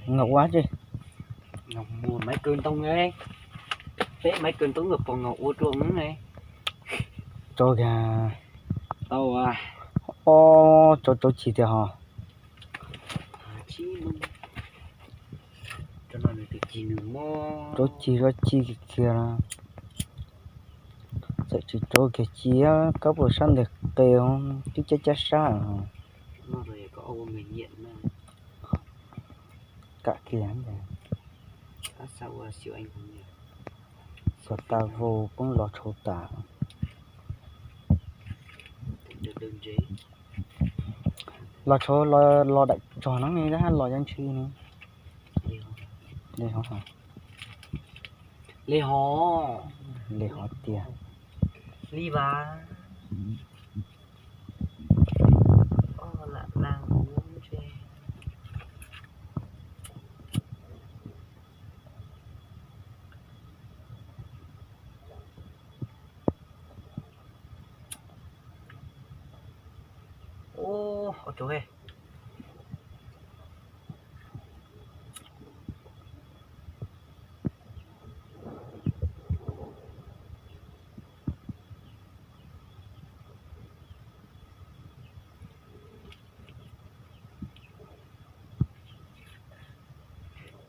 Ngọc ua tsi? Ngọc mua máy kơ ntông ấy. Peb máy kơ ntông ở phòng Ngọc ua trộm nữa này. Rau kìa. Tau à. Ơ, rau, rau tsis tiag hos. Rau tsis rau tsis kiag. Txawm tsis rau kiag tsis, koj puas sab ntawm qe twb cab cab sab. Kam kiag. Xyov tas vau poob los tshauv tas. Los tshauv los daim tsog no ne, los yog ntshis ne. Li hov, li hov tiag. Li vas. Ub, ua tsuv he.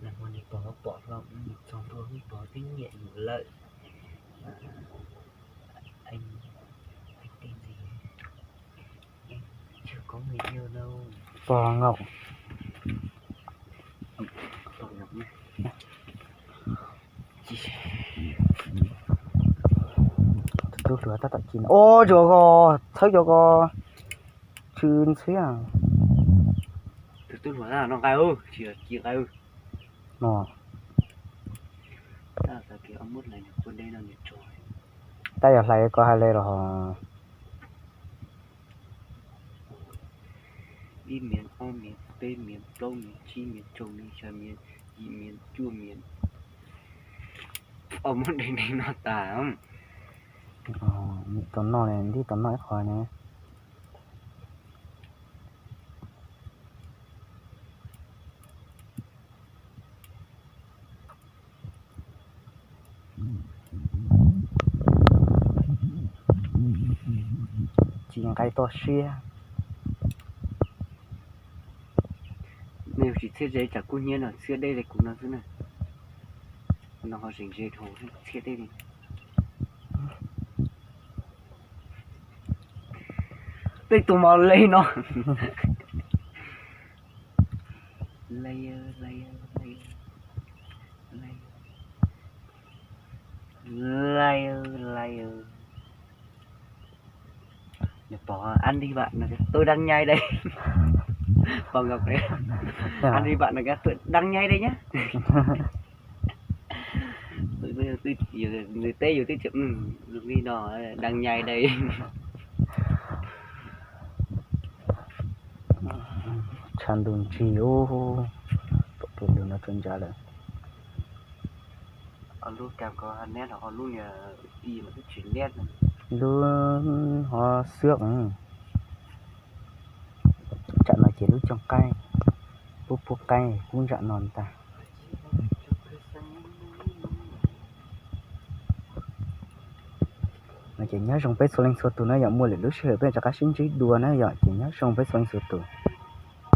Nag hmo niag pog pom hlo, nws txog ntua, niag pog twb nyiam yus lawm. Pog Ngọc. Tus tub hluas tab tom ci no. Ua, cov ko, txhawb cov ko, tshwm ntxhiab. Tus tub hluas no nqaij, tsis ci nqaij no. Tab yog hlais ko hais li los. Ib miền, ob miền, peb miền, plaub miền, tsib miền, rau miền, xya miền, yim miền, cuaj miền. Muab dej dej noj tas. Tau noj ne, ntij tau noj ib qho ne. Ci nqaij toj siab. Nej tsis txhiab ze tsam kub hnyiab no, txhiab deb li kuv no xwb na. No ho zeem ze dhau, txhiab deb li. Tej tus mos le no. Nws pom Anh Đi Bạn nó, tôi đang nhai đây. Pog Ngọc, Anh Đi Bạn nó, tôi đang nhai đây nhá. Nws teb yus twb tias, li no, đang nhai đây. Tshav ntuj ntsig ub, pom kev lug no tsuas ntsa lawm. Lub kam ko neb los lub niag i mas twb tsis neb. Lub hov xwb. Tsam no ces lub cooj qaib, pub pub qaib kub ntsam no ntag. No ces nyob zoo peb txhua leej txhua tus na yom, muaj lwm lub sij hawm peb rov qab sib ntsib dua na yom, ces nyob zoo peb txhua leej txhua tus.